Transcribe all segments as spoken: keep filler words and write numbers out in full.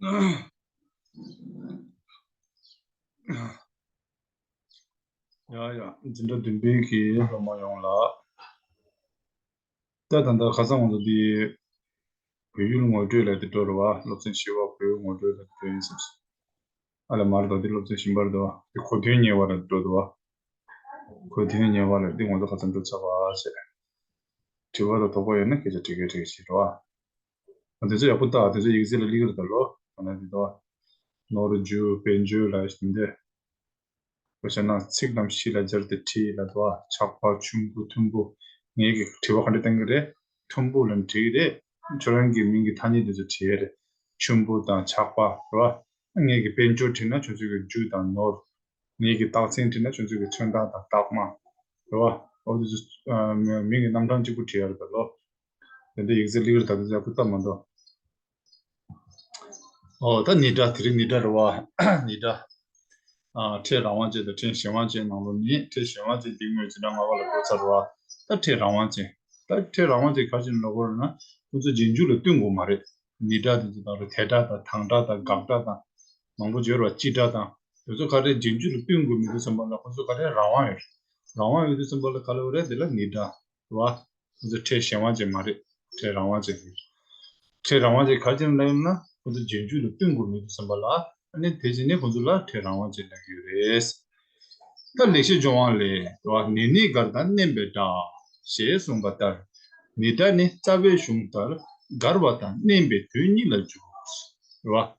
ཡ་ཡ། འཛིན་གྲྭ་བདུན་པའི་གི་སློབ་མ་ཡོངས་ལ། ད་ད་ལྟ་ཁ་སང་ང་ཚོ་འདི་བོད་ཡིག་ངོ་སྤྲོད་ལ་དེ་འགྲོ་རེད་བ། སློབ་ཚན་བཞི་པ་བོད་ཡིག་ངོ་སྤྲོད་ལ་འགྲོ་ཡིན་ཟེར། ཨ་ལ་མར་དང་དེ་སློབ་ཚན་བཞི་པར་འགྲོ་བ་དེ་གོ་དོན་ཉེ་བ་ལ་འགྲོ་འདུག་བ། གོ་དོན་ཉེ་བ་ལ་འདི་ང་ཚོ་ཁ་སང་འགྲོ་ཚར་བ་ཟེར། དྲི་བ་དང་དོགས་པ་ཡོད་ན་སྐད་ཆ་དྲི་གི་དྲི་གི་བྱེད་རོགས། ཨ་དེ་ཚོ་ཡག་པོ་ལྟ། དེ་ཚོ་ཡིག་ཚད་ལ་སླེབས་ཀྱི་རེད་ད་ལོ། ཨ་ན་དེ་དོ། ནོར་རྒྱུ་དཔལ་འབྱོར་ལ་ཞིག་འདི། དཔེར་བྱས་ན་ཚིག་རྣམས་ཤིང་ལ་སྦྱར་ཏེ་བྲིས་ལབ་འདུག་བ། ཆག་པ་ཆུན་པོ་མཐུན་པོ། ངེད་ཀྱིས་དྲི་བ་ག་འདྲ་བཏང་གི་རེད། མཐུན་པོ་ལབ་ནས་བྲིས་ཀྱི་རེད། ཁྱོད་རང་གི་མིང་གི་ཐ་སྙད་དེ་ཚོ་བྲིས་ཡས་རེད། ཆུན་པོ་དང་ཆག་པ་རེད་བ། ངེད་ཀྱིས་དཔལ་འབྱོར་བྲིས་ན་ཁྱོད་ཚོ་གི་རྒྱུ་དང་ནོར། ངེད་ཀྱིས་རྟགས་མཚན་བྲིས་ན་ཁྱོད་ཚོ་གི་མཚོན་རྟགས་དང་རྟགས་མ་རེད་བ། འོ་དེ་ཚོ་ཨ་མིང་གི་རྣམ་གྲངས་གཅིག་པུ་བྲིས་ཡ་རེད་ད་ལོ། དེ་འདྲ་ཡིག་ཚད་སླེབས་ཀྱི་རེད་ད། དེ་ཚོ་ཡག་པོ་ལྟ་མ་འདུག་ཨོ་ད་ནི་སྒྲ་དེ་རིང་ནི་སྒྲ་རེད་བ། ནི་སྒྲ། ཨ་ཕྲད་རང་དབང་ཅན་དང་ཕྲད་གཞན་དབང་ཅན་ནང་ལོགས་ནས་ཕྲད་གཞན་དབང་ཅན་འདི་དངོས་འཛིན་གྲྭ་ལྔ་པ་ལ་འགོ་ཚར་བ། ད་ཕྲད་རང་དབང་ཅན། ད་ཕྲད་རང་དབང་ཅན་ག་རེ་བྱས་ནས་ལབ་དགོས་རེད་ན། ཁོ་ཚོ་རྗེས་འཇུག་ལ་བསྟུན་དགོས་མ་རེད། ནི་སྒྲ་དེ་ཚོ་དང་རེད། དེ་སྒྲ་དང་དང་སྒྲ་དང་དགག་སྒྲ་དང་། མང་པོ་ཡོད་རེད་བ། སྤྱི་སྒྲ་དང་། དེ་ཚོ་ག་རེ་རྗེས་འཇུག་ལ་བསྟུན་དགོས་མི་འདུག་བསམ་པ་ལ་ཁོ་ཚོ་ག་རེ་རང་དབང་ཡོད་རེད། རང་དབང་ཡོད་དུས་ཙམ་པ་ལ་ག་ལབ་དགོས་རེད། དེ་ལ་ནི་སྒྲ་རེད་བ། ཁོ་ཚོ་ཕྲད་གཞན་དབང་ཅན་མ་རེད། ཕྲད་རང་དབང་ཅན་རེད། ཕྲད་རང་དབང་ཅན་ག་རེ་བྱས་ནས་ལབ་ཡོད་ན། ཁོ་ཚོ་རྗེས་འཇུག་ལ་བསྟུན་དགོས་མི་འདུག་བསམ་པ་ལ། ཨ་ནི་དེ་བྱས་ནས་ཁོ་ཚོ་ལ་ཕྲད་རང་དབང་ཅན་ལབ་ཀྱི་ཡོད་རེད། ད་ལེགས་བཤད་ལྗོན་དབང་ལས། ནི་ནི་གར་དང་བརྣན་པའི་སྒྲ། ཞེས་གསུངས་པ་ལྟར། ནི་སྒྲ་ནི་རྩ་བའི་གཞུང་ལྟར་གར་བ་དང་བརྣན་པའི་དོན་གཉིས་ལ་འཇུག་རེད་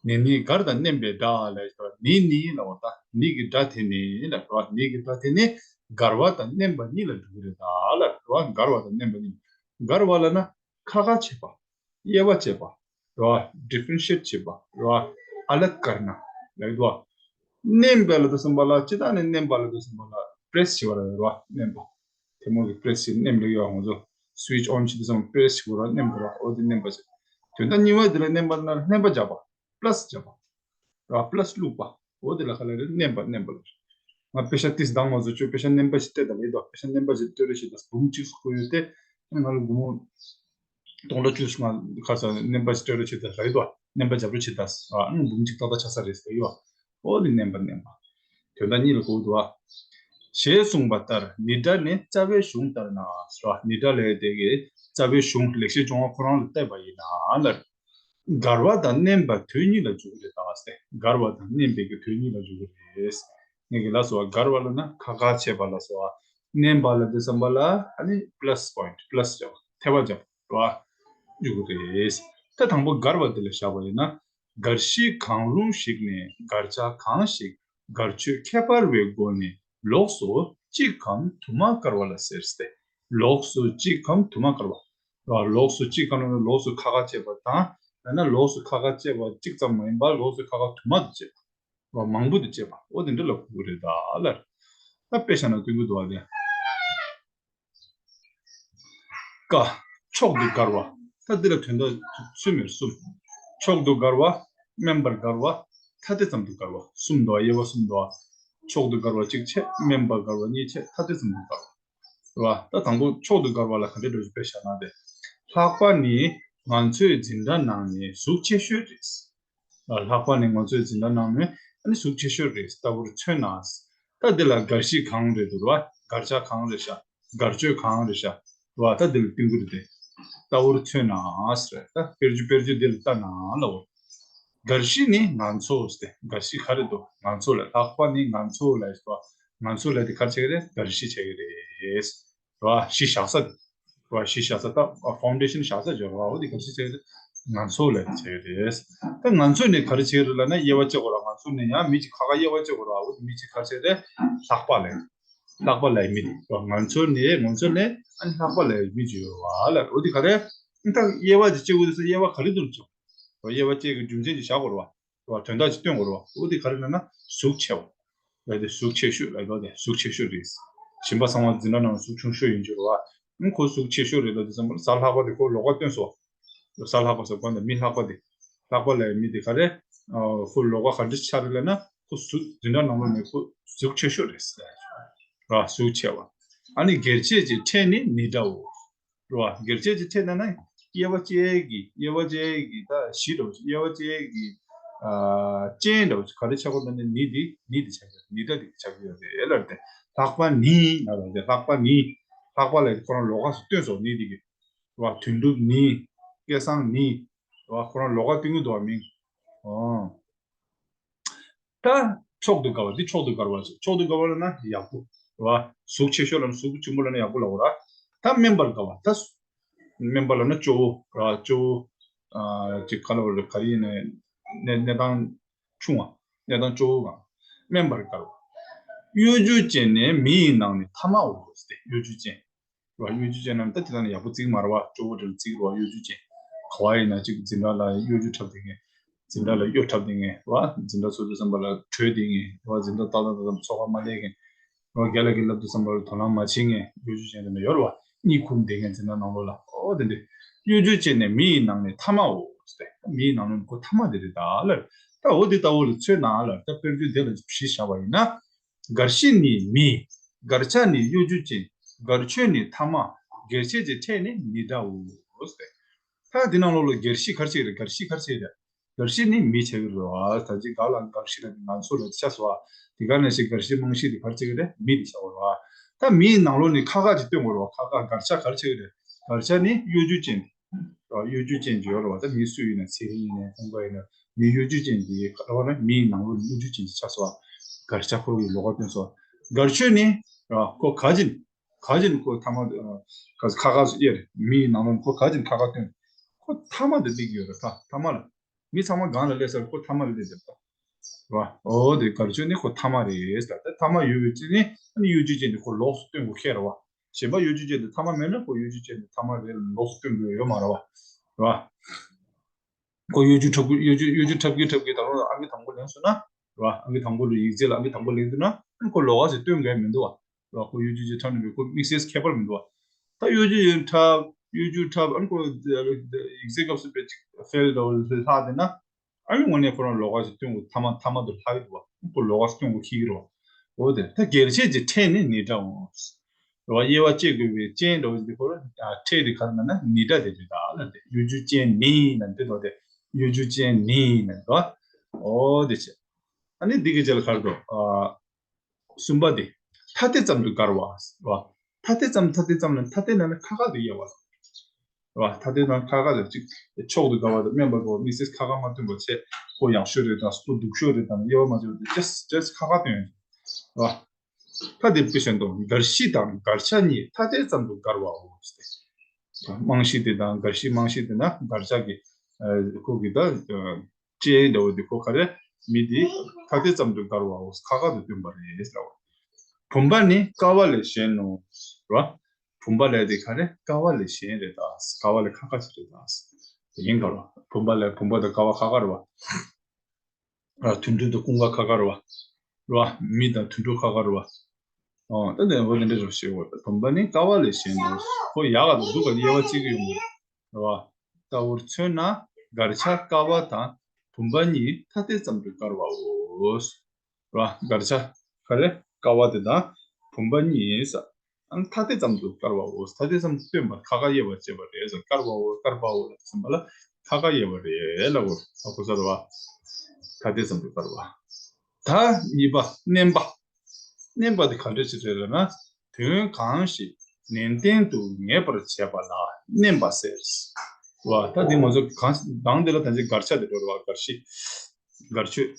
བ། ནི་ནི་གར་དང་བརྣན་པའི་སྒྲ་ལབ་ཡོད་པ། ནི་ནི་ལབ་པ་ད་ནི་གི་སྒྲ་དེ་ནི་ལབ་རེད་བ། ནི་གི་སྒྲ་དེ་ནི་གར་བ་དང་བརྣན་པ་གཉིས་ལ་འཇུག་གི་རེད་ད་ལབ་རེད་བ། གར་བ་དང་བརྣན་པ་གཉིས། གར་བ་ལབ་ན་ཁ་ཁ་ཕྱེ་བ། དབྱེ་བ་ཕྱེ་བ། རེད་བ། ཌི་ཕེ་རེན་ཤི་ཨེཊ་བྱེད་པ། རེད་བ། ཨ་ལག་ཀར་ན་ལབ་ཡོད་བ། བརྣན་པ་ལབ་དུས་ཙམ་པ་ལ་སྤྱིར་བཏང་ནས་བརྣན་པ་ལབ་དུས་ཙམ་པ་ལ་པི་རེ་སི་བྱེད་པ་ལ་རེད་བ། བརྣན་པ། ཐལ་མོ་གི་པི་རེ་སི་བྱེད་བརྣན་པ་ལབ་ཡོད་བ། ང་ཚོ་སུའིཆ་ཨོན་བྱེད་དུས་ཙམ་པ་པི་རེ་སི་བྱེད་དགོས་རེད་བ། བརྣན་པ་རེད་བ། འོ་དེ་བརྣན་པ་བྱེད། དོན་དག་གཉིས་པ་དེ་ལ་བརྣན་པ་ལབ་ན་བརྣན་པ་རྒྱག་པ། པི་ལ་སི་རྒྱག་པ། ར་པི་ལ་སི་བླུགས་པ། འོ་དེ་ལ་ག་ལབ་རེད། བརྣན་པ། བརྣན་པ་ལབ་རེད། ང་པེ་ཤ་ཏིས་དང་ང་ཚོ་ཆོས་པེ་ཤ་བརྣན་པ་ཞིག་སྤྲད་ད་ལེ་དོ། པེ་ཤ་བརྣན་པ་ཞིག་སྤྲད་རེ་ཞིག་ད་འབུམ་གཅིག་སུ་ཁོ་ཡོད་དེ། ང་ལ་སྒོར་མོ་སྟོང་ཕྲག་བཅུ་ང་ཁ་ས་བརྣན་པ་ཞིག་སྤྲད་རེ་ཞིག་ད་ལེ་དོ། བརྣན་པ་རྒྱབ་རེ་ཞིག་ད་ཨ་ང་འབུམ་གཅིག་ཏག་ཏག་ཆགས་ས་རེད་ཟེར་ཡོད། འོ་དེ་བརྣན་པ། བརྣན་པ། དོན་དག་གཉིས་ལ་གོ་འདུག་ཨ། ཞེས་གསུངས་པ་ལྟར་ནི་སྒྲ་ནི་རྩ་བའི་གཞུང་ལྟར་ན་ཟེར་བ། ནི་སྒྲ་ལབ་དེ་གི་རྩ་བའི་གཞུང་ལེགས་བཤད་ལྗོན་དབང་ཁོ་རང་ལ་བལྟས་པ་ཡིན་ན་ལ། གར་བ་དང་བརྣན་པ་དོན་གཉིས་ལ་འཇུག་གི་རེད་ད་ཟེར། གར་བ་དང་བརྣན་པའི་གི་དོན་གཉིས་ལ་འཇུག་གི་རེད། ངས་གི་ལ་སོ་བ་གར་བ་ལ་ན་ཁ་ཁ་ཕྱེ་བ་ལ་སོ་བ། བརྣན་པ་ལ་དེ་བསམ་པ་ལ་ཨ་ནི་པི་ལ་སི་པོ་ཡིན་ཊི། པི་ལ་སི་བྱ་བ་ཐེ་བ་བྱ་བ་རེད་བ། འཇུག་གི་རེད། ད་དང་པོ་གར་བ་དེ་ལ་བཞག་པ་ཡིན་ན། གར་གཞི་གང་རུང་ཞིག་ནས་གར་ཆ་གང་ཞིག་གར་ཆོས་ཁྱད་པར་བའི་སྒོ་ནས་ལོགས་སུ་གཅིག་གམ་དུ་མ་དཀར་བ་ལ་ཟེར་ཏེ། ལོགས་སུ་གཅིག་གམ་དུ་མ་དཀར་བ། ལོགས་སུ་གཅིག་གམ་ལོགས་སུ་ཁ་ཁ་ཕྱེ་བ་དང་། ཡང་ན་ལོགས་སུ་ཁ་ཁ་ཕྱེ་བ་གཅིག་ཙམ་མ་ཡིན་པར་ལོགས་སུ་ཁ་ཁ་དུ་མ་དུ་ཕྱེ་བ། མང་པོ་དུ་ཕྱེ་བ། འོ་དེ་འདྲ་ལ་གོ་གི་རེད་ད་ལར། ད་དཔེ་བཞག་ན་སྟོན་གི་འདུག་བ་དེ། ཀ། མཆོག་ཏུ་དགར་བ། ད་འདི་ལ་དོན་དག་ཚུལ་མིན་གསུམ། མཆོག་ཏུ་དགར་བ། དམན་པར་དགར་བ། ཐ་དད་ཙམ་དུ་དགར་བ། གསུམ་འདུག་དབྱེ་བ་གསུམ་འདུག་མཆོག་ཏུ་དགར་བ་གཅིག་བྱས། དམན་པར་དགར་བ་གཉིས་བྱས། ཐ་དད་ཙམ་དུ་དགར་བ། རེད་བ། ད་དང་པོ་མཆོག་ཏུ་དགར་བ་ལ་ག་འདྲ་འགྲོ་རྒྱུ་དཔེ་བཞག་ན་དེ། ལྷག་པ་ནི་ང་ཚོའི་འཛིན་གྲྭ་ནང་ནས་གཟུགས་ཆེ་ཤོས་རེད། ལྷག་པ་ནི་ང་ཚོའི་འཛིན་གྲྭ་ནང་ནས་ཨ་ནི་གཟུགས་ཆེ་ཤོས་རེད་ལྟ་བུར་མཚོན་ན། ད་འདི་ལ་གར་གཞི་གང་རེད་འདུག་ར། གར་ཆ་གང་རེད་ཤག་གར་ཆོས་གང་རེད་ཤག་ར། ད་འདི་ལ་བསྟུན་གྱི་རེད་དེ། ལྟ་བུར་མཚོན་ན་ཟེར། ད་དཔེར་བརྗོད་དཔེར་བརྗོད་འདི་ལ་ལྟ་ན་ལབ་པ། གར་གཞི་ནི་ང་ཚོ་ཟེར་ཏེ། གར་གཞི་ག་རེ་འདུག་ང་ཚོ་ལ། ལྷག་པ་ནི་ང་ཚོ་ལ་ཟེར་བ། ང་ཚོ་ལ་དེ་ག་རེ་བྱེད་ཀྱི་རེད། གར་གཞི་བྱེད་ཀྱི་རེད། ར། གཞི་བཞག་ས། ར། གཞི་བཞག་ས་ད་ཕའུན་ཌེ་ཤན་བཞག་ས་ཅིག་ཡོད་ར། འོ་དེ་ག་རེ་བྱེད་ཀྱི་རེད། ང་ཚོ་ལ་བྱེད་ཀྱི་རེད། ད་ང་ཚོ་ནས་ག་རེ་བྱེད་ཀྱི་རེད་ལབ་ན་དབྱེ་བ་བྱེད་དགོས་ར། ང་ཚོ་ནས་ཡང་མི་གཅིག་ཁ་ཁ་དབྱེ་བ་བྱེད་དགོས་ར། འོ་དེ་མི་གཅིག་ག་རེ་བྱེད་ཀྱི་རེད། ལྷག་པ་ལ། ལྷག་པ་ལ་མི། ར། ང་ཚོ་ནས། ང་ཚོ་ནས་ཨ་ནི་ལྷག་པ་ལ་མི་ཅིག་ཡོད་ར་ལ། འོ་དེ་ག་རེ། ད་དབྱེ་བ་དེ་བྱེད་དགོས་དུས་སུ་དབྱེ་བ་ག་རེ་འདུག་ཅོག་དབྱེ་བ་བྱེད་ཀྱི་རྒྱུ་མཚན་ཅིག་བཞག་དགོས་ར། ར། དོན་དག་ཅིག་སྟོན་དགོས་རེད་བ། འོ་དེ་ག་རེ་ལབ་ན་གཟུགས་ཆེ་བ། ལ་དེ་གཟུགས་ཆེ་ཤོས་ལ་དོ་དེ་གཟུགས་ཆེ་ཤོས་རེད། གཞན་པ་ཚང་མ་འཛིན་གྲྭ་ནང་གཟུགས་ཆུང་ཤོས་ཡིན་རྒྱུ་རེད་བ། ཨང་། ཁོ་གཟུགས་ཆེ་ཤོས་རེད་ལབ་དུས་ཙམ་པ་ལ་གཟའ་ལྷག་པ་དེ་ཁོ་ལོགས་ཀ་སྟོན་སོང་། གཟའ་ལྷག་པ་ཟེར་གོ་ནས་མི་ལྷག་པ་དེ། ལྷག་པ་ལ་མི་དེ་ག་རེ། ཨ། ཁོ་ལོགས་ཀ་ག་འདྲ་ཆགས་རེད་ལབ་ན་ཁོ་གཟུགས་འཛིན་གྲྭ་ནང་ལོགས་ནས་ཁོ་གཟུགས་ཆེ་ཤོས་རེད་ཟེར། ར། གཟུགས་ཆེ་བ། ཨ་ནི་སྒེར་ཆད་ཀྱི་ཕྲད་ནི་ནི་སྒྲའོ། རེད་བ། སྒེར་ཆད་ཀྱི་ཕྲད་ན་ན་ དབྱེ་བ་བཅས་ཀྱི་དབྱེ་བ་བཅས་ཀྱི་ད་གཞི་འདྲ་བོ་ཞིག་དབྱེ་བ་བཅས་ཀྱི་ཨ་ཅན་འདྲ་བོ་ཞིག་ག་རེ་ཆགས་ཀྱི་ཡོད་ན་ནི་འདི་ནི་འདི་ཆགས་ཀྱི་ཡོད། ནི་སྒྲ་འདི་ཆགས་ཀྱི་ཡོད་རེད་ལབ་དེ། ལྷག་པ་ནི་ལབ་དེ། ལྷག་པ་ནི། ལྷག་པ་ལ་ཁོ་རང་ལོགས་ཀ་སུ་སྟོན་སོང་ནི་འདི་གི་རེད་བ། དོན་གྲུབ་ནི། སྐལ་བཟང་ནི། རེད་བ། ཁོ་རང་ལོགས་ཀ་སྟོན་གྱི་འདུག་བ་མིང་། ཨོ། ད་མཆོག་ཏུ་དགའ་བ་འདི་མཆོག་ཏུ་དགའ་བ་ཞིག་མཆོག་ཏུ་དགའ་བ་ལབ་ན་ཡག་པོ་རེད་བ། གཟུགས་ཆེ་ཤོས་ལབ་ན་གཟུགས་ཆེན་པོ་ལབ་ན་ཡག་པོ་ལབ་དགོས་ར། ད་དམན་པར་དགའ་བ་ད་དམན་པ་ལབ་ན་སྐྱོ་བོ་ར། སྐྱོ་བོ་ཨ་ཅིག་ག་ལབ་རེད། ག་རེ་ཡིན་ནའི་གནས་གནས་སྟངས་ཆུང་བ། གནས་སྟངས་སྐྱོ་བོ་གང་དམན་པར་དགའ་བ། གཡོ་སྒྱུ་ཅན་ནི་མི་ཡི་ནང་ནས་ཐ་མའོ་ཟེར་ཏེ། གཡོ་སྒྱུ་ཅན། རེད་བ། གཡོ་སྒྱུ་ཅན་རྣམས་ད་དེ་དག་ནི་ཡག་པོ་བརྩི་གི་མ་རེད་བ། སྐྱོ་བོ་འདྲ་བརྩི་གི་རེད་བ། གཡོ་སྒྱུ་ཅན། ག་བ་ཡིན་ན་ཅིག་འཛིན་གྲྭ་ལ་གཡོ་སྒྱུ་འཁྲབ་བསྡད་མཁན། འཛིན་གྲྭ་ལ་གཡོ་འཁྲབ་བསྡད་མཁན་རེད་བ། འཛིན་གྲྭ་ཚོགས་དུས་ཙམ་པ་ལ་བྲོས་བསྡད་མཁན་རེད་བ། འཛིན་གྲྭ་ཏག་ཏག་ཏག་ཏག་ཚོགས་ཁ་མ་ལས་མཁན་རེད་བ། རྒན་ལགས་ཀྱིས་ལབ་དུས་ཙམ་པ་ལ་དོ་སྣང་མ་བྱེད་མཁན། གཡོ་སྒྱུ་ཅན་དེ་འདྲ་ཡོད་རེད་བ། གཉིད་ཁུག་བསྡད་མཁན་འཛིན་གྲྭ་ནང་ལོགས་ལ། ཨོ་དེ་འདྲ་གཡོ་སྒྱུ་ཅན་ནི་མི་ཡི་ནང་ནས་ཐ་མའོ་ཟེར་ཏེ། མི་ཡི་ནང་ནས་ཁོ་ཐ་མ་དེ་རེད་ད་ལབ། ད་འོ་དེ་ལྟ་བུ་ལ་མཚོན་ན་ལབ། ད་དཔེར་བརྗོད་དེ་ལ་གཞི་བཞག་པ་ཡིན་ན། གར་ཤི་ནི་མི། གར་ཆ་ནི་གཡོ་སྒྱུ་ཅན། གར་ཆོས་ནི་ཐ་མ། གལ་ཆེ་ཅེས་ཕྲད་ནི་ནི་སྒྲའོ། ད་འདི་ནང་ལོགས་ལ་གར་ཤི་གར་ཆེ་རེད། གར་ཤི་གར་ཆེ་རེད། གར་ཤི་ནི་མི་ཆགས་ཀྱི་རེད་བ། ད་ཅི་ག་ལ་གར་ཤི་ལ་ང་ཚོ་ལ་ཆ་སོ་བ། དེ་ག་ནང་བཞིན་གར་ཤི་རྨང་གཞི་དེ་གར་ཆེ་གི་རེད། མི་དེ་ཆགས་པ་རེད་བ། ད་མིའི་ནང་ལོགས་ནས་ཁ་ཁ་ཅིག་སྟོན་དགོས་རེད་བ། ཁ་ཁ་གར་ཆ་གར་ཆེ་གི་རེད། གར་ཆ་ནི་གཡོ་སྒྱུ་ཅན། གཡོ་སྒྱུ་ཅན་གྱི་ཡོད་རེད་བ། ད་མི་སུ་ཡིན་ན་ཚེ་རིང་ཡིན་ན་ཁོང་ཁ་ཡིན་ན་མི་གཡོ་སྒྱུ་ཅན་གྱི་ག་རེ་བ་ན་མིའི་ནང་ལོགས་གཡོ་སྒྱུ་ཅན་གྱི་ཆགས་སོ། གར་ཆ་ཁོ་གི་ལོགས་ཀ་སྟོན་སོ། གར་ཆོས་ནི་ར་ཁོ་ག་ཅིན་ག་ཅིན་ཁོ་ཐ་མ་ཁ་ཁ་སུ་དབྱེ་རེད། མིའི་ནང་ལོགས་ཁོ་ག་ཅིན་ཁ་ཁ་སྟོན། ཁོ་ཐ་མ་དེ་སླེབས་ཀྱི་ཡོད་རེད། ད་ཐ་མ་ལ་མི་ཚང་མ་སྒང་ལ་སླེབས་ཚར། ཁོ་ཐ་མ་ལ་སླེབས་བསྡད་པ་ར། ཨོ་དེ་གར་ཆོས་ནི་ཁོ་ཐ་མ་རེད་ཟེར། ད་ཐ་མ་ཡོད་པའི་ཅི་ནི་ཨ་ནི་གཡོ་སྒྱུ་ཅན་དེ་ཁོ་ལོགས་སུ་སྟོན་དགོས་ཁེལ་རེད་བ། གཞན་པ་གཡོ་སྒྱུ་ཅན་དེ་ཐ་མ་མེད་ན་ཁོ་གཡོ་སྒྱུ་ཅན་དེ་ཐ་མ་རེད་ལོགས་སུ་སྟོན་དགོས་ཡོད་མ་རེད་བ། ར། ཁོ་གཡོ་སྒྱུ་འཁྲབ་གི་གཡོ་སྒྱུ་གཡོ་སྒྱུ་འཁྲབ་གི་འཁྲབ་གི་ད་རུང་ཨང་ཀི་དང་པོ་ལེན་སོང་ན་ར། ཨང་ཀི་དང་པོ་ལ་ཡིག་རྩིས་ལ་ཨང་ཀི་དང་པོ་ལེན་སོང་ན་ཁོ་ལོགས་ཀ་ཞིག་སྟོན་དགོས་མི་འདུག་བ། ར། ཁོ་གཡོ་སྒྱུ་ཅན་འཁྲབ་ནི་མེད། ཁོ་དམིགས་བསལ་ཁྱད་པར་མི་འདུག་བ། ད་གཡོ་སྒྱུ་ཅན་འཁྲབ་གཡོ་སྒྱུ་འཁྲབ་ཨ་ནི་ཁོ་ཡིག་རྩིས་སྐབས་སུ་དཔེ་ཅིག་ཧྥེལ་འདྲ་བོ་ལྷག་བསྡད་ན། ཨ་ནི་དངོས་གནས་ཁོ་རང་ལོགས་ཀ་ཞིག་སྟོན་དགོས། ཐ་མ་ཐ་མ་དུ་ལྷག་གི་འདུག་བ། ཁོ་ལོགས་ཀ་སྟོན་དགོས་ཁེལ་གི་རེད་བ། འོ་དེ་ད་གལ་ཆེ་ཅེས་ཕྲད་ནི་ནི་སྒྲའོ། རེད་བ། དབྱེ་བ་བཅད་དགོས་པའི་ཅན་འདྲ་བོ་ཞིག་དེ་ཁོ་རང་ཕྲད་དེ་ག་རེ་ན་ན་ནི་སྒྲ་དེ་རེད་ད་ལ། དེ་གཡོ་སྒྱུ་ཅན་ནི་ན་འདི་དོ་དེ་གཡོ་སྒྱུ་ཅན་ནི་ན་འདི་བ། འོ་དེ་བྱས། ཨ་ནི་འདི་གི་རྗེས་ལ་ག་རེ་འདུག་ཨ། གསུམ་པ་དེ། ཐ་དད་ཙམ་དུ་དགར་བ། རེད་བ། ཐ་དད་ཙམ་ཐ་དད་ཙམ་ལ་ཐ་དད་ན་ན་ཁ་ཁ་དུ་དབྱེ་བ། རེད་བ། ཐ་དད་ན་ཁ་ཁ་དུ་གཅིག་མཆོག་ཏུ་དགའ་བ་དང་དམན་པར་དགའ་བ་དམིགས་བསལ་ཁ་ཁ་མ་སྟོན་པ་བྱས། ཁོ་ཡག་ཤོས་རེད་དང་སུ་སྡུག་ཤོས་རེད་དང་དབྱེ་བ་མ་བྱས་པ་དེ་ཅེས་ཅེས་ཁ་ཁ་སྟོན་ཡོད། རེད་བ། ཐ་དད་དཔེ་བཞིན་དུ་གར་ཤི་དང་གར་ཆ་གཉིས་ཐ་དད་ཙམ་དུ་དགར་བའོ། རྨང་གཞི་དེ་དང་གར་ཤི་རྨང་གཞི་དེ་ན་གར་ཆ་གི་ཁོ་གི་ད། ཅེས་འདྲ་བོ་འདི་ཁོ་ག་རེ་མི་འདི་ཐ་དད་ཙམ་དུ་དགར་བའོ། ཁ་ཁ་དུ་སྟོན་པ་རེད་ལབ། བུམ་པ་ནི་ཀ་བ་ལས་གཞན་ནོ། ར། བུམ་པ་ལས་དེ་ག་རེ་ཀ་བ་ལས་གཞན་རེད་ད། ཀ་བ་ལས་ཁ་ཁ་ཅིག་རེད་ད། ཡིན་ག་ར། བུམ་པ་ལས་བུམ་པ་དང་ཀ་བ་ཁ་ཁ་རེད་བ། ར། དུད་འགྲོ་དང་ཀུན་དགའ་ཁ་ཁ་རེད་བ། ར། མི་དང་དུད་འགྲོ་ཁ་ཁ་རེད་བ། ཨོ་ད་དེ་འོ་དེ་འདྲ་རེད་ཞེས་འོ་ད་བུམ་པ་ནི་ཀ་བ་ལས་གཞན་ནོ། ཁོ་ཡག་ག་དང་སྡུག་ག་དབྱེ་བ་གཅིག་གི་ཡོང་གི་རེད་བ། ལྟ་བུར་མཚོན་ན་གར་ཆ་ཀ་བ་དང་བུམ་པ་གཉིས་ཐ་དད་ཙམ་དུ་དགར་བའོ། ར། གར་ཆ་ག་རེ་ཀ་བ་དེ་དང་བུམ་པ་གཉིས་ས་ཨང་ཐ་དད་ཙམ་དུ་དཀར་བའོ། ཐ་དད་ཙམ་དུ་སྟོན་པ་ཁ་ཁ་དབྱེ་བ་བྱས་པ་རེད་ཟེར། དཀར་བའོ་དཀར་པའོ་ལ་ཟེར་བ་ལ་ཁ་ཁ་དབྱེ་བ་རེད་ལབ་དགོས་ཨ་ཁོ་ས་རེད་བ། ཐ་དད་ཙམ་དུ་དཀར་བ། ད་གཉིས་པ་བརྣན་པ། བརྣན་པ་དེ་ག་འདྲ་ཞིག་རེད་ལབ་ན། དོན་གང་ཞིག་ནན་ཏན་དུ་ངེས་པར་བྱེད་པ་ལ་བརྣན་པ་ཟེར། བ། ད་འདི་ང་ཚོ་གང་གང་འདི་ལ་ད་ཅི་གར་ཆ་དེ་འགྲོ་རེད་བ། གར་ཤི། གར་ཆོས།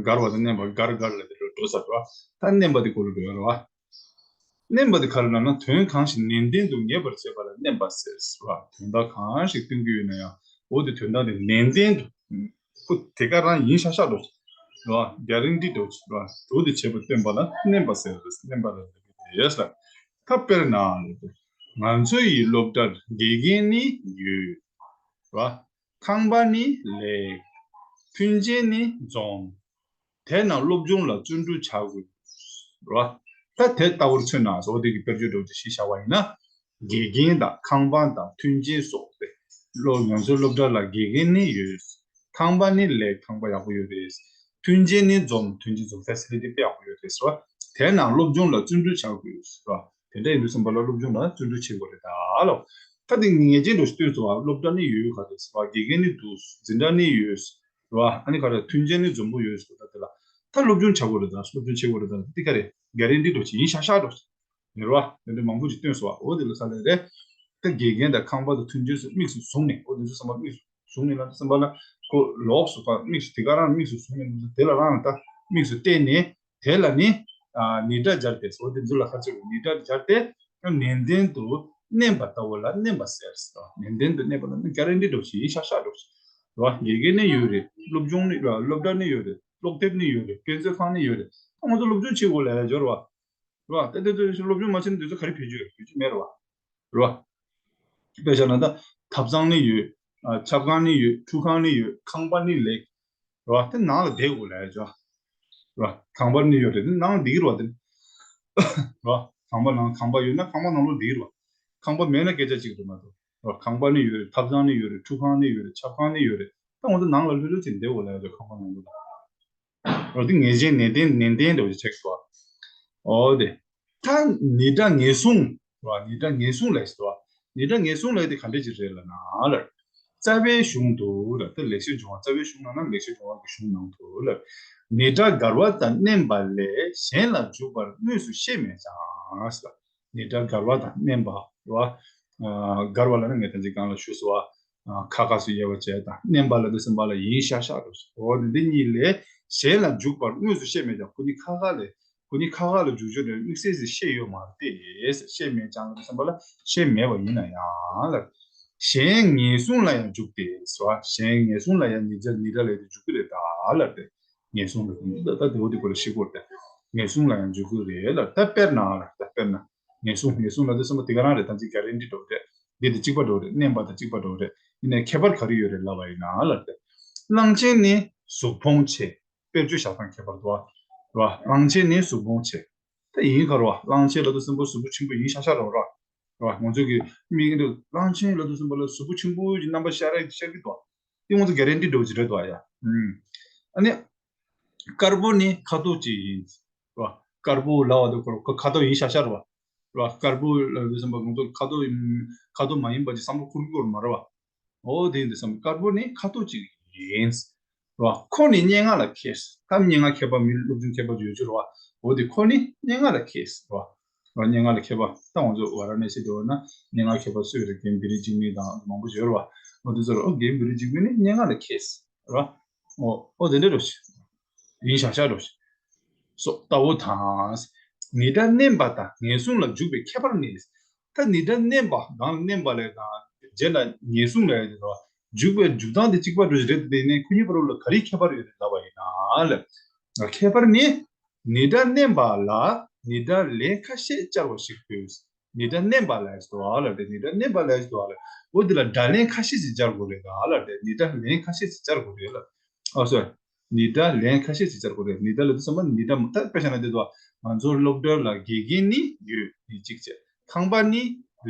གར་བ་དང་བརྣན་པ་གར་གར་ལ་དེ་འགྲོ་འགྲོ་ས་རེད་བ། ད་བརྣན་པ་དེ་གོ་ལ་འགྲོ་ཡ་རེད་བ། བརྣན་པ་དེ་ག་རེ་ལབ་ན། དོན་གང་ཞིག་ནན་ཏན་དུ་ངེས་པར་བྱེད་པ་ལ་བརྣན་པ་ཟེར་བ། དོན་དག་གང་ཞིག་སྟོན་གྱི་ཡོད་ན་ཡང་འོ་དེ་དོན་དག་དེ་ནན་ཏན་དུ་ཁོ་དེ་ག་རང་ཡིན་ཤག་ཤག་འགྲོ་བ། གྷ་རན་ཊི་འགྲོ་བ། འོ་དེ་བྱེད་པ་སྟོན་པ་ལ་བརྣན་པ་ཟེར། བརྣན་པ་ལ་ཟེར་གྱི་རེད་ཟེར། ད་དཔེར་ན་ང་ཚོ་ཡི་སློབ་གྲྭར་དགེ་རྒན་ནི་ཡོད་བ། ཁང་པ་ནི་ལེགས། མཐུན་རྐྱེན་ནི་འཛོམས། དེས་ན་སློབ་སྦྱོང་ལ་བརྩོན་འགྲུས་བྱ་དགོས། རེད་བ། ད་དེ་ལྟ་བུར་མཚོན་ན་བཟོ་དེ་གི་དཔེར་བརྗོད་འདྲ་བོ་ཅིག་གཞི་བཞག་པ་ཡིན་ན། དགེ་རྒན་དང་ཁང་པ་དང་མཐུན་རྐྱེན་སོགས་ཏེ། སློབ་ང་ཚོའི་སློབ་གྲྭ་ལ་དགེ་རྒན་ནི་ཡོད། ཁང་པ་ནི་ལེགས། ཁང་པ་ཡག་པོ་ཡོད་རེད། མཐུན་རྐྱེན་ནི་འཛོམས། མཐུན་རྐྱེན་འཛོམས། ཕེ་སི་ལི་ཊི་དཔེ་ཡག་པོ་ཡོད་རེད་ཟེར་བ། དེས་ན་སློབ་སྦྱོང་ལ་བརྩོན་འགྲུས་བྱ་དགོས་ཟེར་བ། དེ་འདྲ་ཡིན་དུས་ཙམ་པ་ལ་སློབ་སྦྱོང་ལ་བརྩོན་འགྲུས་བྱེད་དགོས་རེད་ད་ལོ། ད་དེ་ངེས་ཅན་འདྲ་ཞིག་སྟོན་སོང་བ། སློབ་གྲྭ་ནི་ཡོད་ག་རེ་ཟེར་བ། དགེ་རྒན་ནི་འདུག་འཛིན་གྲྭ་ནི་ཡོད་ཟེར་བ། ཨ་ནི་ག་རེ་མཐུན་རྐྱེན་ནི་འཛོམས་པོ་ཡོད་ཟེར་བ། ད་དེ་ལ་ད་སློབ་སྦྱོང་བྱ་དགོས་རེད། ད་སློབ་སྦྱོང་བྱེད་དགོས་རེད། ད་དེ་ག་རེ་གྷ་རན་ཊི་འདྲ་ཞིག་ཡིན་ཤག་ཤག་འདྲ་ཞིག་རེད་བ། དེ་འདྲ་མང་པོ་ཞིག་སྟོན་སོང་བ། འོ་དེ་ལ་ས་ལས་རེད། ད་དགེ་རྒན་དང་ཁང་པ་དང་མཐུན་རྐྱེན་སོགས་དམིགས་སུ་བཟུང་ནས། འོ་དེ་ཚོ་ཚང་མ་དམིགས་སུ་བཟུང་ནས་ལ་ད་ཚང་མ་ལ་ཁོ་ལོགས་སུ་ཕར་དམིགས་སུ་དེ་ག་རང་དམིགས་སུ་བཟུང་ནས་དེ་ལ་རང་ལ་ད་དམིགས་སུ་བལྟས་ནས། དེ་ལ་ནི་ནི་སྒྲ་སྦྱར་ཏེ་ཟེར་བ་དེ་ཚོ་ལ་ཁ་ཚིག་ནི་སྒྲ་སྦྱར་ཏེ། ནན་ཏན་དུ་མནན་པ་ལྟ་བུ་ལ་མནན་པ་ཟེར། ནན་ཏན་དུ་མནན་པ་ལ་ནི་གྷ་རན་ཊི་འདྲ་ཞིག་ཡིན་ཤག་ཤག་འདྲ་ཞིག་རེད་བ། དགེ་རྒན་ནི་ཡོད་རེད། སློབ་སྦྱོང་ནི་སློབ་གྲྭ་ནི་ཡོད་རེད། ཀློག་དེབ་ནི་ཡོད་རེད། དཔེ་མཛོད་ཁང་ནི་ཡོད་རེད། ད་ང་ཚོ་སློབ་སྦྱོང་བྱེད་དགོས་ལ་ཡ་སྦྱོར་བ། རེད་བ། ད་དེ་ཚོ་སློབ་སྦྱོང་མ་བྱས་ན་དེ་ཚོ་ག་རེ་བེད་སྤྱོད་བེད་སྤྱོད་མེད་རེད་བ། རེད་བ། དཔེ་བཞག་ན་ད་ཐབ་ཚང་ནི་ཡོད། ཨ། ཆབ་ཁང་ནི་ཡོད། ཁྲུས་ཁང་ནི་ཡོད། ཁང་པ་ནི་ལེགས། རེད་བ། དེ་ནང་ལ་བསྡད་དགོས་ལ་ཡ་ཅོ། རེད་བ། ཁང་པ་ནི་ཡོད་རེད། དེ་ནང་བསྡད་ཀྱི་རེད་བ། དེ་རེད་བ། ཁང་པ་ནང་ཁང་པ་ཡོད་ན་ཁང་པ་ནང་ལོགས་བསྡད་ཀྱི་རེད་བ། ཁང་པ་མེད་ན་སྐད་ཆ་གཅིག་རེད་མ་གཏོགས། རེད་བ། ཁང་པ་ནི་ཡོད་རེད། ཐབ་ཚང་ནི་ཡོད་རེད། ཁྲུས་ཁང་ནི་ཡོད་རེད། ཆབ་ཁང་ནི་ཡོད་རེད། ད་ང་ཚོ་ནང་ལ་ལྷོད་ལྷོད་བྱས་བསྡད་དགོས་ལ་ཡ་ཅོ། ཁང་པ་ནང་ལོགས་ལ། རོ་འདི་ངེས་ཅན་ནན་ཏན་ནན་ཏན་འདྲ་བོ་ཅིག་ཆགས་སོང་། འོ་དེ། ད་ནི་སྒྲ་ངེས་བཟུང་། རོ་ནི་སྒྲ་ངེས་བཟུང་ལས་སོ། ནི་སྒྲ་ངེས་བཟུང་ལས་དེ་ག་འདྲ་ཅིག་རེད་ལབ་ན་ལ། རྩ་བའི་གཞུང་དུ་ལ་དེ་ལེགས་བཤད་ལྗོན་དབང་རྩ་བའི་གཞུང་ནང་ན་ལེགས་བཤད་ལྗོན་དབང་གི་གཞུང་ནང་དུ་ལ། ནི་སྒྲ་འགལ་བ་དང་བརྣན་པ་ལས་གཞན་ལ་འཇུག་པར་དངོས་སུ་ཤེས་མེད་ཀྱང་། ནི་སྒྲ་འགལ་བ་དང་བརྣན་པ། རོ། འགལ་བ་ལ་ནི་ངས་ད་ཅི་གང་ལ་ཞུས་སོ། ཁ་ཁ་སུ་དབྱེ་བ་བྱས་དང་བརྣན་པ་ལ་དེ་སེམས་པ་ལ་ཡིན་ཤག་ཤག་རེད། འོ་དེ་འདི་གཉིས་ལས་གཞན་ལ་འཇུག་པར་དངོས་སུ་ཤེས་མེད་ཀྱང་། ཁོ་གཉིས་ཁ་ཁ་ལས་ཁོ་གཉིས་ཁ་ཁ་ལ་འཇུག་ཆོག་དེ་དམིགས་བསལ་ཞིག་ཤེས་ཡོད་མ་རེད་དེ། ཤེས་མེད་ཀྱང་ལ་དེ་སེམས་པ་ལ་ཤེས་མེད་པ་ཡིན་ན་ཡང་ལ། གཞན་ངེས་བཟུང་ལ་ཡང་འཇུག་སྟེ་ཟེར་བ། གཞན་ངེས་བཟུང་ལ་ཡང་ནི་སྒྲ་ནི་སྒྲ་ལས་དེ་འཇུག་གི་རེད་ད་ལ་དེ། ངེས་བཟུང་ལ་ད་ད་དེ་འོ་དེ་སྐོར་ལ་ཤེས་དགོས་ཏེ། ངེས་བཟུང་ལ་ཡང་འཇུག་གི་རེད་ལ། ད་དཔེར་ན་ལ་ད་དཔེར་ན། ངེས་བཟུང་ངེས་བཟུང་ལ་དེ་སེམས་པ་དེ་ག་རང་རེད། ད་ཅི་གྷ་རན་ཊི་འདྲ་བོ་རེད། འདི་དེ་གཅིག་པ་འདྲ་བོ་རེད། བརྣན་པ་དང་གཅིག་པ་འདྲ་བོ་རེད། ཡིན་ནའི་ཁྱད་པར་ག་རེ་ཡོད་རེད་ལབ་པ་ཡིན་ན་ལ་ཏེ། གླང་ཆེན་ནི་གཟུགས་ཕུང་ཆེ། དཔེར་བརྗོད་བཞག་སྟངས་ཁྱད་པར་འདུག་བ། ར། གླང་ཆེན་ནི་གཟུགས་ཕུང་ཆེ། ད་ཡིན་ག་ར་བ། གླང་ཆེན་ལབ་དུས་ཙམ་པ་གཟུགས་པོ་ཆེན་པོ་ཡིན་ཤག་ཤག་རེད་བ། ར། ང་ཚོ་གི་མིག་གིས་གླང་ཆེན་ལབ་དུས་ཙམ་པ་ལ་གཟུགས་པོ་ཆེན་པོ་གི་རྣམ་པ་ཤར་ཡ་ཤར་གི་འདུག་བ། དེ་ང་ཚོ་གྷ་རན་ཊི་འདྲ་བོ་ཅིག་རེད་འདུག་ཡ། ཨུམ། ཨ་ནི། དཀར་པོ་ནི་ཁ་དོག་ཅིག་ཡིན། ར། དཀར་པོ་ལབ་པ་དེ་ཁོ་ཁ་དོག་ཡིན་ཤག་ཤག་རེད་བ། ར། དཀར་པོ་ལབ་དུས་ཙམ་པ་ང་ཚོ་ཁ་དོག་ཡིན། ཁ་དོག་མ་ཡིན་པ་ཅིག་བསམ་བློ་འཁོར་གྱི་ཡོད་མ་རེད་བ། འོ་དེ་ཡིན་དུས་ཙམ་པ་དཀར་པོ་ནི་ཁ་དོག་ཅིག་ཡིན། ར། ཁོ་ནི་སྙན་ངག་ལ་མཁས། ད་སྙན་ངག་མཁས་པ་མི་སློབ་སྦྱོང་མཁས་པ་ཅིག་ཡོད་ཅོག་རེད་བ། འོ་དེ་ཁོ་ནི་སྙན་ངག་ལ་མཁས། ར། ར། སྙན་ངག་ལ་མཁས་པ། ད་ང་ཚོ་ཝ་ར་ཎ་སི་དེ་བ་ན་སྙན་ངག་མཁས་པ་སུ་ཡོད་རེད། རྒན་བི་རི་འཇིགས་མེད་དང་མང་པོ་ཡོད་རེད་བ། འོ་དེ་ཚོ་ར། འོ་རྒན་བི་རི་འཇིགས་མེད་ནི་སྙན་ངག་ལ་མཁས། ར། འོ། འོ་དེ་འདྲ་རེད། ཡིན་ཤག་ཤག་རེད། སོ་ལྟ་བུ་དང་། ནི་སྒྲ་བརྣན་པ་དང་ངེས་བཟུང་ལ་འཇུག་པའི་ཁྱད་པར་ནི། ད་ནི་སྒྲ་བརྣན་པ་གང་ལ་བརྣན་པ་ལས་དང་རྗེས་ལ་ངེས་བཟུང་ལ་ཡོད་དེ་འཇུག་པའི་འཇུག་སྟངས་དེ་གཅིག་པ་འདྲ་ཞིག་རེད་དེ། ནི་ཁོ་གཉིས་བར་ལ་ག་རེའི་ཁྱད་པར་ཡོད་རེད་ལབ་པ་ཡིན་ན་ལ། ཁྱད་པར་ནི། ནི་སྒྲ་བརྣན་པ་ལ་ནི་སྒྲ་ལན་ཁ་ཤས་སྦྱར་བ་ཞིག་དགོས། ནི་སྒྲ་བརྣན་པ་ལ་ཡོད་དོ་ལ་དེ། ནི་སྒྲ་བརྣན་པ་ལ་ཡོད་དོ་ལ། འོ་དེ་ལ་སྒྲ་ལན་ཁ་ཤས་ཤིག་སྦྱར་དགོས་རེད་ལ་དེ། ནི་སྒྲ་ལན་ཁ་ཤས་ཤིག་སྦྱར་དགོས་རེད་ལ། ཨ་སོ། ནི་སྒྲ་ལན་ཁ་ཤས་ཤིག་སྦྱར་དགོས་རེད། ནི་སྒྲ་ལ་དུས་ཙམ་པ་ནི་སྒྲ་མ་ད་དཔེ་བཞག་ན་དེ་དོ། ང་ཚོ་སློབ་གྲྭ་ལ་དགེ་རྒན་ནི་ཡོད། ནི་གཅིག་བྱས། ཁང་པ་ནི་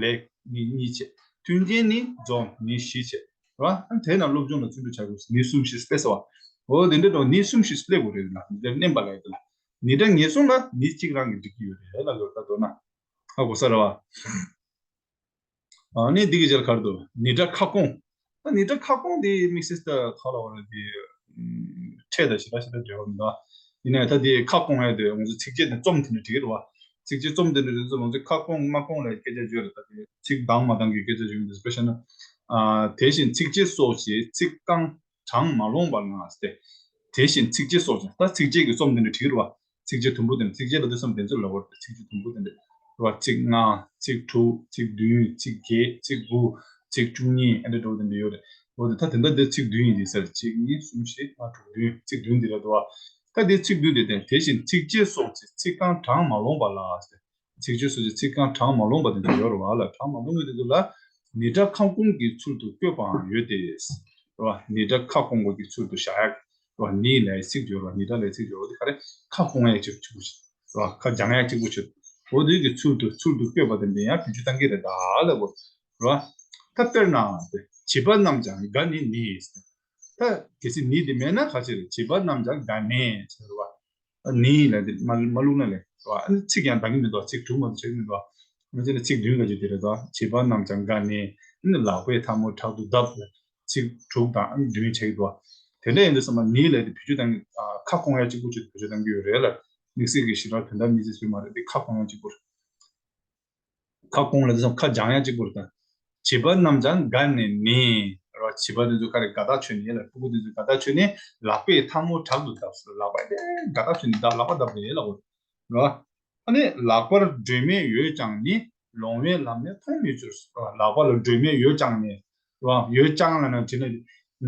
ལེགས། ནི་གཉིས་བྱས། མཐུན་རྐྱེན་ནི་འཛོམས། ནི་བཞི་བྱས། ར། དེ་ན་སློབ་སྦྱོང་ལ་བརྩོན་འགྲུས་བྱ་དགོས། ནི་གསུམ་ཞིག་སྤེལ་ཟེར་བ། འོ་དེ་འདྲ་དང་ནི་གསུམ་ཞིག་སྤེལ་དགོས་རེད་ལ། ནི་སྒྲ་བརྣན་པ་ལ་ཡོད་དོ་ལ། ནི་སྒྲ་ངེས་བཟུང་ལ་ནི་གཅིག་རང་གིས་འགྲིག་གི་ཡོད་རེད་ལ་ལོ་ད་དོ་ན། ཧ་གོ་ས་རེད་བ། ཨ་ནི་འདི་གི་རྗེས་ལ་ག་རེ་འདུག་ནི་སྒྲ་ཁ་སྐོང་། ད་ནི་སྒྲ་ཁ་སྐོང་དེ་དམིགས་བསལ་ད་ག་ལ་བ་རེད་དེ། ཕྲད་དང་ཞེ་དྲག་ཞེ་དྲག་འབྲེལ་བ་མི་འདུག་ཡིན་ནའི་ད་དེ་ཁ་སྐོང་ཡ་དེ་ང་ཚོ་ཚིགས་བཅད་དེ་རྩོམ་དེ་འདྲ་འགྲིག་གི་རེད་བ། ཚིགས་བཅད་རྩོམ་དེ་འདྲ་རེད་ཙང་ང་ཚོ་ཁ་སྐོང་མ་སྐོང་ལ་སྐད་ཆ་བརྗོད་རེད། ད་དེ་ཚིག་དང་མ་དང་གི་སྐད་ཆ་བརྗོད་མི་འདུག་དཔེ་བཞག་ན། ཨ། དེ་བཞིན་ཚིགས་བཅད་སོགས་ཀྱི་ཚིག་རྐང་གྲངས་མ་ལོངས་པ་ལ་སྟེ། དེ་བཞིན་ཚིགས་བཅད་སོགས་ཀྱི། ད་ཚིགས་བཅད་ཀྱི་རྩོམ་དེ་འདྲ་བྲིས་རེད་བ། ཚིགས་བཅད་དུམ་བུ་དེ་འདྲ། ཚིགས་བཅད་ལ་དུས་ཙམ་དེ་ཚོ་ལ་བར་དུ་ཚིགས་བཅད་དུམ་བུ་དེ་འདྲ་རེད་བ། ཚིག་ལྔ། ཚིག་དྲུག་ཚིག་བདུན། ཚིག་བརྒྱད། ཚིག་དགུ། ཚིག་བཅུ་གཉིས། ཨ་འདྲ་འདྲ་བོ་དེ་འདྲ་ཡོད་རེད། འོ་དེ་ད་དེ་འདྲ་དེ་ཚིག་བདུན་ཡིན་དེ་ཟེར། གཅིག་གཉིས་གསུམ་བཞི་ལྔ་དྲུག་བདུན། ཚིག་བདུན་འདི་རེད་བ། ད་དེ་ཚིག་བདུན་དེ་དེ་དེ་བཞིན་ཚིགས་བཅད་སོགས་ཀྱི་ཚིག་རྐང་གྲངས་མ་ལོངས་པ་ལ། ཚིགས་བཅད་སོགས་ཀྱི་ཚིག་རྐང་གྲངས་མ་ལོངས་པ་དེ་འདྲ་ཡོད་རེད་བ་ལ། གྲངས་མ་ལོངས་པའི་དེ་ཚོ་ལ་ནི་སྒྲ་ཁ་སྐོང་གི་ཚུལ་དུ་བཀོད་པའང་ཡོད་དེ། རེད་བ། ནི་སྒྲ་ཁ་སྐོང་བ་གི་ཚུལ་དུ་བཞག་ཡག་རེད་བ། ནི་ལ་ཡ་ཚིག་ཡོད་རེད་བ། ནི་སྒྲ་ལ་ཡ་ཚིག་ཡོད་རེད་བ། དེ་ག་རེ་ཁ་སྐོང་ཡག་ཅིག་གཅིག་པུ་ཞིག་རེད་བ། ཁ་སྦྱང་ཡག་གཅིག་པུ་ཞིག་འོ་དེ་གི་ཚུལ་དུ་ཚུལ་དུ་བཀོད་པ་དེ་འདྲ་ཡང་བེད་སྤྱོད་གཏང་གི་རེད་ད་ལབ་དགོས་རེད་བ། ད་དཔེར་ན་བྱིས་པ་རྣམས་ཀྱང་དགའ་ནི་ནི། ད་གལ་སྲིད་ནི་དེ་མེད་ན་ག་ཅི་རེད། བྱིས་པ་རྣམས་ཀྱང་དགའ་ནས་ཟེར་བ། ནི་ལ་དེ་མ་མ་བླུགས་ན་ལེགས་བ། ཨ་ནི་ཚིག་ཡང་འདང་གི་མི་འདུག་ཚིག་དྲུག་མ་གཏོགས་ཆགས་ཀྱི་མི་འདུག་ཨ་ནི་ཚིག་བདུན་ག་ཅིག་དེ་རེད་དོ། བྱིས་པ་རྣམས་ཀྱང་དགའ་ནས། ནི་ལག་པའི་ཐལ་མོ་དྲག་ཏུ་བརྡབས་ལ་ཚིག་དྲུག་དང་བདུན་བྱེད་ཀྱི་འདུག་བ། དེ་འདྲ་ཡིན་དུས་ཙམ་པ་ནི་ལབ་དེ་བེད་སྤྱོད་གཏང་གི། ཨ། ཁ་སྐོང་ཡ་གཅིག་པུ་ཅིག་བེད་སྤྱོད་གཏང་གི་ཡོད་རེད་ལ། དམིགས་བསལ་གྱི་ཞེ་དྲག་དོན་དག་མི་ཚེ་སུས་མ་རེད་དེ། ཁ་སྐོང་ཡ་གཅིག་པུ་རེད། ཁ་སྐོང་ལབ་དུས་ཙམ་ཁ་སྦྱང་ཡ་གཅིག་པུ་རེད་ད། བྱིས་པ་རྣམས་ཀྱང་དགའ་ནས་ནི། རེད་བ། བྱིས་པ་དེ་ཚོ་ག་རེ་དགའ་ཐག་ཆོད་ནས་ལ། ཕྲུ་གུ་དེ་ཚོ་དགའ་ཐག་ཆོད་ནས་ལག་པས་ཐལ་མོ་དྲག་ཏུ་བརྡབས་སོ། ལག་པ་དེ་དགའ་ཐག་ཆོད་ནས་བརྡབས། ལག་པ་བརྡབས་ནས་ལབ་དགོས་རེད་བ། ཨ་ནི་ལག་པར་སྒྲོན་མེ་ཡོད་ཀྱང་ནི། ལོང་བའི་ལམ་ནི་མཐོང་མི་འགྱུར། རེད་བ། ལག་པ་ལ་སྒྲོན་མེ་ཡོད་ཀྱང་ནི། རེད་བ། ཡོད་ཀྱང་ལབ་ན་དྲིས་ན།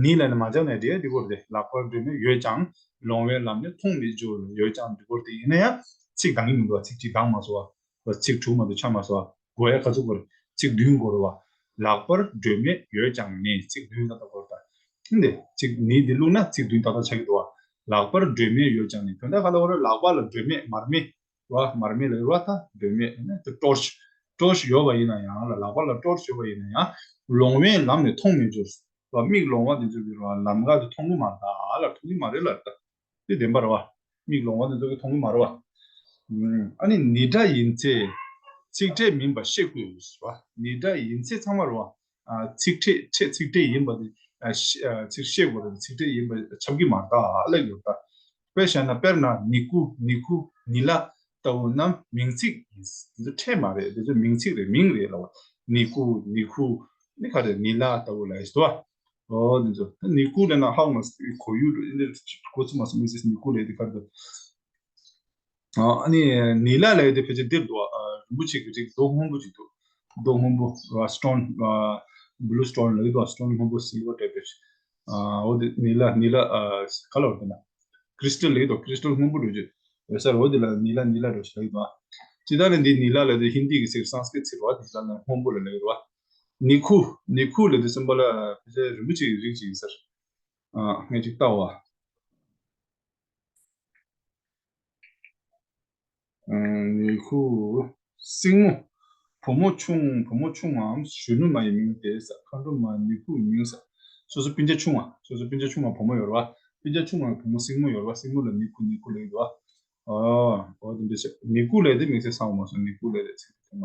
ནི་ལབ་ན་མ་སྦྱར་ནས་འགྲིག་འགྲིག་གི་རེད་དེ། ལག་པར་སྒྲོན་མེ་ཡོད་ཀྱང་ལོང་བའི་ལམ་ནི་མཐོང་མི་འགྱུར། ཡོད་ཀྱང་འགྲིག་གི་རེད་དེ། ཡིན་ན་ཡང་ཚིག་འདང་གི་མི་འདུག་བ། ཚིག་གཅིག་འདང་མ་སོང་བ། ཚིག་དྲུག་མ་གཏོགས་ཆགས་མ་སོང་བ། དགོས་ཡ་ག་ཚོད་དགོས་རེད། ཚིག་བདུན་དགོས་རེད་བ། ལག་པར་སྒྲོན་མེ་ཡོད་ཀྱང་ནི། ཚིག་བདུན་ཏག་ཏག་དགོས་རེད་ད། འདི་ཚིག་ནི་འདི་བླུགས་ན་ཚིག་བདུན་ཏག་ཏག་ཆགས་ཀྱི་འདུག་བ། ལག་པར་སྒྲོན་མེ་ཡོད་ཀྱང་ནི། དོན་དག་ག་ལ་བ་རེད། ལག་པ་ལ་སྒྲོན་མེ་མར་མེ་བ། མར་མེ་ལ་རེད་བ། ད་སྒྲོན་མེ་ནི་ཊོར་ཆི། ཊོར་ཆི་ཡོད་པ་ཡིན་ན་ཡང་ལ། ལག་པ་ལ་ཊོར་ཆི་ཡོད་པ་ཡིན་ན་ཡང་ལོང་བའི་ལམ་ནི་མཐོང་མི་འགྱུར་བ། མིག་ལོང་བ་འདི་ཚོ་གི་རེད་བ། ལམ་ཁ་དེ་མཐོང་གི་མ་རེད་ད་ལ། མཐོང་གི་མ་རེད་ལ་ད། དེ་བདེན་པ་རེད་བ། མིག་ལོང་བ་དེ་ཚོ་གིས་མཐོང་གི་མ་རེད་བ། ཨ་ནི་ནི་སྒྲ་ཡིན་ཚེ་ཚིག་ཕྲད་མིན་པ་ཤེས་དགོས་བ། ནི་སྒྲ་ཡིན་ཚེ་ཚང་མ་རེད་བ། ཨ། ཚིག་ཕྲད་ཕྲད་ཚིག་ཕྲད་ཡིན་པ་དེ། ཨ། ཤེས། ཨ། ཚིག་ཤེས་དགོས་རེད། ཚིག་ཕྲད་ཡིན་པ་ཁྱབ་ཀྱི་མ་རེད་ད་ལབ་ཡོད་ད། དཔེ་བཞག་ན། དཔེར་ན་ནི་ཀུ། ནི་ཁུ། ནི་ལ་ལྟ་བུ་རྣམས་མིང་ཚིག་ཡིན། དེ་ཚོ་ཕྲད་མ་རེད། དེ་ཚོ་མིང་ཚིག་རེད། མིང་རེད་ལབ་བ། ནི་ཀུ། ནི་ཁུ། ནི་ག་རེ། ནི་ལ་ལྟ་བུ་ལ་ཡིན་ཟེར་བ། ཨོ་དེ་ཚོ། ནི་ཀུ་ལབ་ན་ཧ་གོ་མ་སོང་། གོ་ཡུལ་འདི་གོ་ཚུལ་མ་སོང་། མིང་ཚིག་ནི་ཀུ་ལབ་དེ་ག་རེ་འདུག་ཨ་ནི་ནི་ལ་ལབ་དེ་ཕལ་ཆེར་འདིར་འདུག་ཨ། རིན་པོ་ཆེ་གི་རིགས་རྡོ་སྔོན་པོ་ཅིག་འདུག་རྡོ་སྔོན་པོ། ཨ། སི་ཊོན། ཨ། བྷུ་ལུ་སི་ཊོན་ལབ་ཀྱི་འདུག་སི་ཊོན་སྔོན་པོ། སིལ་ཝར་ཊའིབ་རེད། ཨ། འོ་དེ་ནི་ལ། ནི་ལ། ཨ། ག་ལབ་དགོས་ན། ཀྲི་སི་ཊལ་ལབ་ཀྱི་འདུག་ཀྲི་སི་ཊལ་སྔོན་པོ་འདྲ་བོ་ཅིག་ཡོད་ས་རེད། འོ་དེ་ལ་ནི་ལ། ནི་ལ་འདྲ་བོ་ཞིག་ལབ་ཀྱི་འདུག་ཨ། ཇི་ལྟར་ནི་འདི་ནི་ལ་ལབ་དེ་ཧིན་དི་གི་ཚིག་རེད། སཾ་སྐྲྀ་ཏ་ཚིག་རེད་བ། དེ་ལ་ནི་སྔོན་པོ་ལ་ལབ་ཀྱི་རེད་བ། ནི་ཁུ། ནི་ཁུ་ལབ་དུས་ཙམ་པ་ལ་ཕལ་ཆེར་རིན་པོ་ཆེ་གི་རིགས་ཅིག་ཡིན་ས་རེད། ཨ། ངས་ཅིག་ལྟ་བ། ཨ། ནི་ཁུ། སྲིང་མོ། བུ་མོ་ཆུང་། བུ་མོ་ཆུང་ངམ་གཞོན་ནུ་མ་ཡི་མིང་སྟེ་ཟེར། མཁའ་འགྲོ་མ་ནི་ཁུ་མིང་ཟེར། སོ་སོ་སྤུན་ཀྱག་ཆུང་བ། སོ་སོ་སྤུན་ཀྱག་ཆུང་བ་བུ་མོ་ཡོད་རེད་བ། སྤུན་ཀྱག་ཆུང་བ་བུ་མོ་སྲིང་མོ་ཡོད་རེད་བ། སྲིང་མོ་ལ་ནི་ཁུ། ནི་ཁུ་ལབ་ཀྱི་འདུག་བ། ཨ། འོ་དེ་འདྲ་བྱས། ནི་ཀུ་ལབ་དེ་དམིགས་བསལ་གསང་བ་མ་སོང་། ནི་ཁུ་ལབ་དེ་ཚིག་དེ་མ།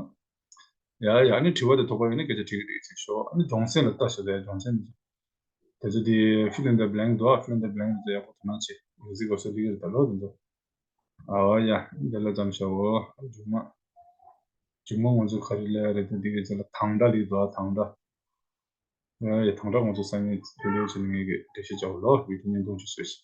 ཡ་ཡ། ཨ་ནི་དྲི་བ་དེ་ཐོགས་པ་ཡོད་ན་སྐད་ཆ་དྲི་གི་འདུག་ཅིག་ཤོག་ཨ་ནི་སྦྱོང་ཚན་ལ་ལྟ་ཞོག་དེ་སྦྱོང་ཚན་དེ་ཚོ་དེ་fill in the blank འདུག fill in the blank དེ་ཚོ་ཡག་པོ་དོ་སྣང་བྱེད། འགྲིག་གི་འདུག་ཟེར་འགྲིག་གི་རེད་ད་ལོ་དེ་ཚོ། ཨ་ཡ། འདི་ལ་མཚམས་བཞག་འོ། མཇུག་མ། མཇུག་མ་ང་ཚོ་ག་རེ་ལས་རེད་དེ། འདི་གའི་ཚེ་ལ་དང་སྒྲ་ལས་འདུག་དང་སྒྲ། ཨ་ཡ། དང་སྒྲ་ང་ཚོ་སང་ཉིན་དུས་ལོན་བྱས་ནས་ངས་ཀྱི་འགྲེལ་བཤད་བྱ་བ་ལོ། བི་ཏི་བརྙན་ཐུང་ཅིག་བཟོས་ཤིག